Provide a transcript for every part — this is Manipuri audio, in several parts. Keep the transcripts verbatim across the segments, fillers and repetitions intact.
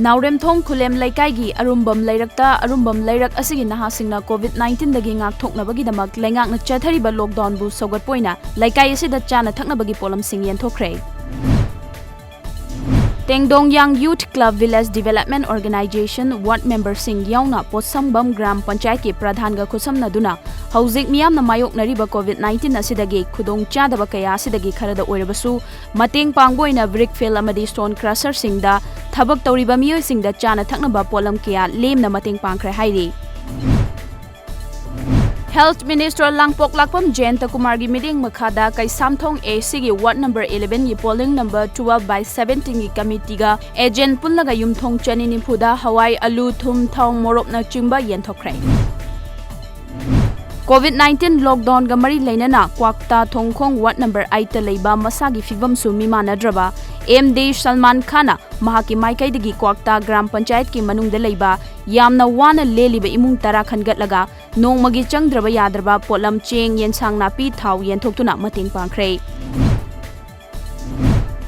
ꯅꯥꯎꯔꯦꯝꯊꯣꯡ ꯈꯨꯂꯦꯝ ꯂꯩꯀꯥꯏꯒꯤ ꯑꯔꯨꯝꯕꯝ ꯂꯩꯔꯛꯇ ꯑꯔꯨꯝꯕꯝ ꯂꯩꯔꯛ ꯑꯁꯤꯒꯤ ꯅꯍꯥꯁꯤꯡꯅ COVID nineteen ꯗꯒꯤ ꯉꯥꯛꯊꯣꯛꯅꯕꯒꯤꯗꯃꯛ ꯂꯩꯉꯥꯛꯅ ꯆꯠꯊꯔꯤꯕ lockdown ꯕꯨ ꯁꯧꯒꯠꯄ ꯑꯣꯏꯅ ꯂꯩꯀꯥꯏ ꯑꯁꯤꯗ ꯆꯥꯅ ꯊꯛꯅꯕꯒꯤ ꯄꯣꯠꯂꯝꯁꯤꯡ ꯌꯦꯟꯊꯣꯛꯈ꯭ꯔꯦ꯫ ꯇꯦꯡꯗꯣꯡꯌꯥꯡ Youth Club Village Development Organization ward member ꯁꯤꯡ ꯌꯥꯎꯅ ꯄꯣꯠꯁꯪꯕꯝ ꯒ꯭ꯔꯥꯝ ꯄꯟꯆꯥꯌꯠꯀꯤ ꯄ꯭ꯔꯙꯥꯟꯒ ꯈꯨꯠꯁꯝꯅꯗꯨꯅ ꯍꯧꯖꯤꯛ ꯃꯤꯌꯥꯝꯅ ꯃꯥꯌꯣꯛꯅꯔꯤꯕ COVID nineteen ꯑꯁꯤꯗꯒꯤ ꯈꯨꯗꯣꯡꯆꯥꯗꯕ ꯀꯌꯥ ꯑꯁꯤꯗꯒꯤ ꯈꯔꯗ ꯑꯣꯏꯔꯕꯁꯨ ꯃꯇꯦꯡ ꯄꯥꯡꯕ ꯑꯣꯏꯅ brick field ꯑꯃꯗꯤ stone crusher ꯁꯤꯡꯗ ꯊꯕꯛ ꯇꯧꯔꯤꯕ ꯃꯤꯑꯣꯏꯁꯤꯡꯗ ꯆꯥꯅ ꯊꯛꯅꯕ ꯄꯣꯠꯂꯝ ꯀꯌꯥ ꯂꯦꯝꯅ ꯃꯇꯦꯡ ꯄꯥꯡꯈ꯭ꯔꯦ ꯍꯥꯏꯔꯤ꯫ Health Minister ꯂꯥꯡꯄꯣꯛꯂꯥꯛꯄꯝ ꯖꯌꯟꯇ ꯀꯨꯃꯥꯔꯒꯤ ꯃꯤꯠꯌꯦꯡ ꯃꯈꯥꯗ ꯀꯩꯁꯥꯝꯊꯣꯡ A C ꯒꯤ ward number eleven ꯒꯤ polling number twelve by seventeen ꯒꯤ committee ꯒ agent ꯄꯨꯜꯂꯒ ꯌꯨꯝꯊꯣꯡ ꯆꯅꯤ ꯅꯤꯐꯨꯗ ꯍꯋꯥꯏ, ꯑꯂꯨ, ꯊꯨꯝ, ꯊꯥꯎ, ꯃꯣꯔꯣꯛꯅꯆꯤꯡꯕ ꯌꯦꯟꯊꯣꯛꯈ꯭ꯔꯦ꯫ COVID nineteen lockdown ꯒ ꯃꯔꯤ ꯂꯩꯅꯅ ꯀ꯭ꯋꯥꯛꯇꯥ ꯊꯣꯡꯈꯣꯡ ward number eight ꯇ ꯂꯩꯕ ꯃꯁꯥꯒꯤ ꯐꯤꯕꯝꯁꯨ ꯃꯤꯃꯥꯟꯅꯗ꯭ꯔꯕ M D ꯁꯜꯃꯥꯟ ꯈꯥꯟꯅ ꯃꯍꯥꯛꯀꯤ ꯃꯥꯏꯀꯩꯗꯒꯤ ꯀ꯭ꯋꯥꯛꯇꯥ ꯒ꯭ꯔꯥꯝ ꯄꯟꯆꯥꯌꯠꯀꯤ ꯃꯅꯨꯡꯗ ꯂꯩꯕ ꯌꯥꯝꯅ ꯋꯥꯅ ꯂꯦꯜꯂꯤꯕ ꯏꯃꯨꯡ ꯇꯔꯥ ꯈꯟꯒꯠꯂꯒ ꯅꯣꯡꯃꯒꯤ ꯆꯪꯗ꯭ꯔꯕ ꯌꯥꯗ꯭ꯔꯕ ꯄꯣꯠꯂꯝ ꯆꯦꯡ, ꯌꯦꯟꯁꯥꯡ ꯅꯥꯄꯤ, ꯊꯥꯎ ꯌꯦꯟꯊꯣꯛꯇꯨꯅ ꯃꯇꯦꯡ ꯄꯥꯡꯈ꯭ꯔꯦ꯫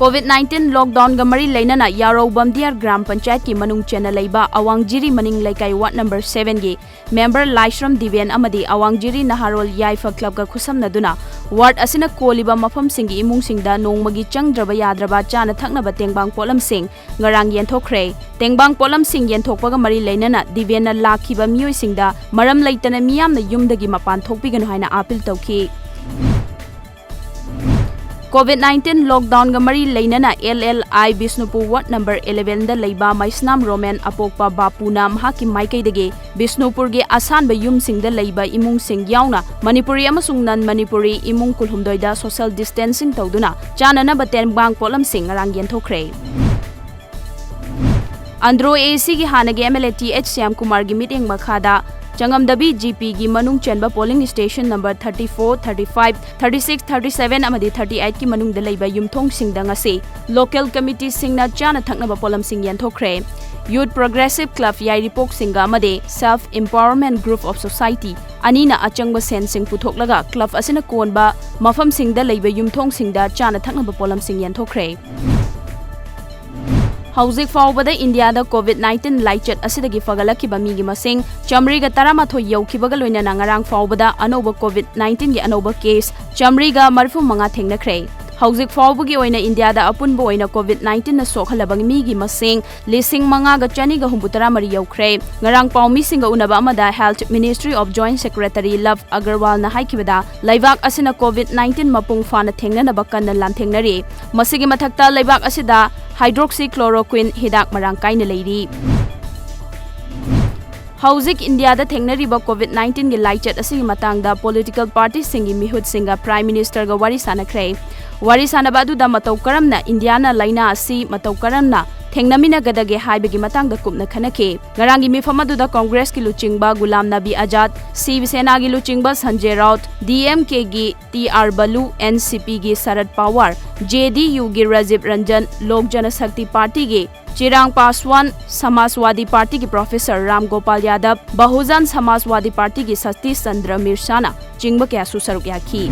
COVID nineteen lockdown ꯒ ꯃꯔꯤ ꯂꯩꯅꯅ ꯌꯥꯔꯧ ꯕꯝꯗꯤꯌꯥꯔ ꯒ꯭ꯔꯥꯝ ꯄꯟꯆꯥꯌꯠꯀꯤ ꯃꯅꯨꯡ ꯆꯟꯅ ꯂꯩꯕ ꯑꯋꯥꯡꯖꯤꯔꯤ ꯃꯅꯤꯡ ꯂꯩꯀꯥꯏ ward number seven ꯒꯤ member ꯂꯥꯏꯁ꯭ꯔꯝ ꯗꯤꯕꯦꯟ ꯑꯃꯗꯤ ꯑꯋꯥꯡꯖꯤꯔꯤ ꯅꯍꯥꯔꯣꯜ ꯌꯥꯏꯐ club ꯀ ꯈꯨꯠꯁꯝꯅꯗꯨꯅ ward ꯑꯁꯤꯅ ꯀꯣꯜꯂꯤꯕ ꯃꯐꯝꯁꯤꯡꯒꯤ ꯏꯃꯨꯡꯁꯤꯡꯗ ꯅꯣꯡꯃꯒꯤ ꯆꯪꯗ꯭ꯔꯕ ꯌꯥꯗ꯭ꯔꯕ ꯆꯥꯅ ꯊꯛꯅꯕ ꯇꯦꯡꯕꯥꯡ ꯄꯣꯠꯂꯝꯁꯤꯡ ꯉꯔꯥꯡ ꯌꯦꯟꯊꯣꯛꯈ꯭ꯔꯦ꯫ ꯇꯦꯡꯕꯥꯡ ꯄꯣꯠꯂꯝꯁꯤꯡ ꯌꯦꯟꯊꯣꯛꯄꯒ ꯃꯔꯤ ꯂꯩꯅꯅ ꯗꯤꯕꯦꯟꯅ ꯂꯥꯛꯈꯤꯕ ꯃꯤꯑꯣꯏꯁꯤꯡꯗ ꯃꯔꯝ ꯂꯩꯇꯅ ꯃꯤꯌꯥꯝꯅ ꯌꯨꯝꯗꯒꯤ ꯃꯄꯥꯟ ꯊꯣꯛꯄꯤꯒꯅꯨ ꯍꯥꯏꯅ appeal ꯇꯧꯈꯤ꯫ COVID nineteen lockdown ꯒ ꯃꯔꯤ ꯂꯩꯅꯅ L L I Bishnupur ward number eleven ꯗ ꯂꯩꯕ ꯃꯩꯁꯅꯥꯝ ꯔꯣꯃꯦꯟ ꯑꯄꯣꯛꯄ ꯕꯥꯄꯨꯅ ꯃꯍꯥꯛꯀꯤ ꯃꯥꯏꯀꯩꯗꯒꯤ ꯕꯤꯁꯅꯨꯄꯨꯔꯒꯤ ꯑꯁꯥꯟꯕ ꯌꯨꯝꯁꯤꯡꯗ ꯂꯩꯕ ꯏꯃꯨꯡꯁꯤꯡ ꯌꯥꯎꯅ ꯃꯅꯤꯄꯨꯔꯤ ꯑꯃꯁꯨꯡ non ꯃꯅꯤꯄꯨꯔꯤ ꯏꯃꯨꯡ ꯀꯨꯟꯍꯨꯝꯗꯣꯏꯗ social distancing ꯇꯧꯗꯨꯅ ꯆꯥꯅꯅꯕ ꯇꯦꯡꯕꯥꯡ ꯄꯣꯠꯂꯝꯁꯤꯡ ꯉꯔꯥꯡ ꯌꯦꯟꯊꯣꯛꯈ꯭ꯔꯦ꯫ ꯑꯟꯗ꯭ꯔꯣ A C ꯒꯤ ꯍꯥꯟꯅꯒꯤ M L A T H ꯁ꯭ꯌꯥꯝꯀꯨꯃꯥꯔꯒꯤ ꯃꯤꯠꯌꯦꯡ ꯃꯈꯥꯗ ꯆꯉꯝꯗꯕꯤ G P ꯒꯤ ꯃꯅꯨꯡ ꯆꯟꯕ polling station number thirty four, thirty five, thirty six, thirty seven ꯑꯃꯗꯤ thirty eight ꯀꯤ ꯃꯅꯨꯡꯗ ꯂꯩꯕ ꯌꯨꯝꯊꯣꯡꯁꯤꯡꯗ ꯉꯁꯤ local committee ꯁꯤꯡꯅ ꯆꯥꯅ ꯊꯛꯅꯕ ꯄꯣꯠꯂꯝꯁꯤꯡ ꯌꯦꯟꯊꯣꯛꯈ꯭ꯔꯦ꯫ Youth Progressive Club ꯌꯥꯏꯔꯤꯄꯣꯛ ꯁꯤꯡꯒ ꯑꯃꯗꯤ Self Empowerment Group of Society ꯑꯅꯤꯅ ꯑꯆꯪꯕ ꯁꯦꯟꯁꯤꯡ ꯄꯨꯊꯣꯛꯂꯒ club ꯑꯁꯤꯅ ꯀꯣꯟꯕ ꯃꯐꯝꯁꯤꯡꯗ ꯂꯩꯕ ꯌꯨꯝꯊꯣꯡꯁꯤꯡꯗ ꯆꯥꯅ ꯊꯛꯅꯕ ꯄꯣꯠꯂꯝꯁꯤꯡ ꯌꯦꯟꯊꯣꯛꯈ꯭ꯔꯦ꯫ ꯍꯧꯖꯤꯛ ꯐꯥꯎꯕꯗ ꯏꯟꯗꯤꯌꯥꯗ COVID nineteen ꯂꯥꯏꯆꯠ ꯑꯁꯤꯗꯒꯤ ꯐꯒꯠꯂꯛꯈꯤꯕ ꯃꯤꯒꯤ ꯃꯁꯤꯡ ꯆꯥꯃꯔꯤꯒ ꯇꯔꯥꯃꯥꯊꯣꯏ ꯌꯧꯈꯤꯕꯒ ꯂꯣꯏꯅꯅ ꯉꯔꯥꯡ ꯐꯥꯎꯕꯗ ꯑꯅꯧꯕ COVID nineteen ꯒꯤ ꯑꯅꯧꯕ case ꯆꯥꯃꯔꯤꯒ ꯃꯔꯤꯐꯨ ꯃꯉꯥ ꯊꯦꯡꯅꯈ꯭ꯔꯦ꯫ ꯍꯧꯖꯤꯛ ꯐꯥꯎꯕꯒꯤ ꯑꯣꯏꯅ ꯏꯟꯗꯤꯌꯥꯗ ꯑꯄꯨꯟꯕ ꯑꯣꯏꯅ COVID nineteen ꯅ ꯁꯣꯛꯍꯜꯂꯕ ꯃꯤꯒꯤ ꯃꯁꯤꯡ ꯂꯤꯁꯤꯡ ꯃꯉꯥꯒ ꯆꯅꯤꯒ ꯍꯨꯝꯐꯨ ꯇꯔꯥ ꯃꯔꯤ ꯌꯧꯈ꯭ꯔꯦ꯫ ꯉꯔꯥꯡ ꯄꯥꯎꯃꯤꯁꯤꯡꯒ ꯎꯅꯕ ꯑꯃꯗ Health Ministry of Joint Secretary Love Agarwal ꯅ ꯍꯥꯏꯈꯤꯕꯗ, ꯂꯩꯕꯥꯛ ꯑꯁꯤꯅ COVID nineteen ꯃꯄꯨꯡ ꯐꯥꯅ ꯊꯦꯡꯅꯅꯕ ꯀꯟꯅ ꯂꯥꯟꯊꯦꯡꯅꯔꯤ꯫ ꯃꯁꯤꯒꯤ ꯃꯊꯛꯇ, ꯂꯩꯕꯥꯛ ꯑꯁꯤꯗ hydroxychloroquine ꯍꯤꯗꯥꯛ ꯃꯔꯥꯡ ꯀꯥꯏꯅ ꯂꯩꯔꯤ꯫ ꯍꯧꯖꯤꯛ ꯏꯟꯗꯤꯌꯥꯗ ꯊꯦꯡꯅꯔꯤꯕ COVID nineteen ꯒꯤ ꯂꯥꯏꯆꯠ ꯑꯁꯤꯒꯤ ꯃꯇꯥꯡꯗ political party ꯁꯤꯡꯒꯤ ꯃꯤꯍꯨꯠꯁꯤꯡꯒ Prime Minister ꯒ ꯋꯥꯔꯤ ꯁꯥꯟꯅꯈ꯭ꯔꯦ꯫ ꯋꯥꯔꯤ ꯁꯥꯟꯅꯕ ꯑꯗꯨꯗ ꯃꯇꯧ ꯀꯔꯝꯅ ꯏꯟꯗꯤꯌꯥꯅ ꯂꯥꯏꯅꯥ ꯑꯁꯤ ꯃꯇꯧ ꯀꯔꯝꯅ ꯊꯦꯡꯅꯃꯤꯟꯅꯒꯗꯒꯦ ꯍꯥꯏꯕꯒꯤ ꯃꯇꯥꯡꯗ ꯀꯨꯞꯅ ꯈꯟꯅꯈꯤ꯫ ꯉꯔꯥꯡꯒꯤ ꯃꯤꯐꯝ ꯑꯗꯨꯗ Congress ꯀꯤ ꯂꯨꯆꯤꯡꯕ ꯒꯨꯂꯥꯝ ꯅꯕꯤ ꯑꯖꯥꯗ, ꯁꯤꯕ ꯁꯦꯅꯥꯒꯤ ꯂꯨꯆꯤꯡꯕ ꯁꯟꯖꯦ ꯔꯥꯎꯠ, DMK ꯒꯤ T R Balu, NCP ꯒꯤ ꯁꯔꯗ ꯄꯋꯥꯔ, JDU ꯒꯤ ꯔꯥꯖꯤꯕ ꯔꯟꯖꯟ, ꯂꯣꯛ ꯖꯅꯁꯛꯇꯤ ꯄꯥꯔꯇꯤꯒꯤ ꯆꯤꯔꯥꯡ ꯄꯥꯁꯋꯥꯟ, ꯁꯃꯥꯖꯋꯥꯗꯤ ꯄꯥꯔꯇꯤꯒꯤ Professor ꯔꯥꯝ ꯒꯣꯄꯥꯜ ꯌꯥꯗꯕ, ꯕꯍꯨꯖꯟ ꯁꯃꯥꯖꯋꯥꯗꯤ ꯄꯥꯔꯇꯤꯒꯤ ꯁꯇꯤꯁ ꯆꯟꯗ꯭ꯔ ꯃꯤꯔꯁꯥꯅ ꯆꯤꯡꯕ ꯀꯌꯥꯁꯨ ꯁꯔꯨꯛ ꯌꯥꯈꯤ꯫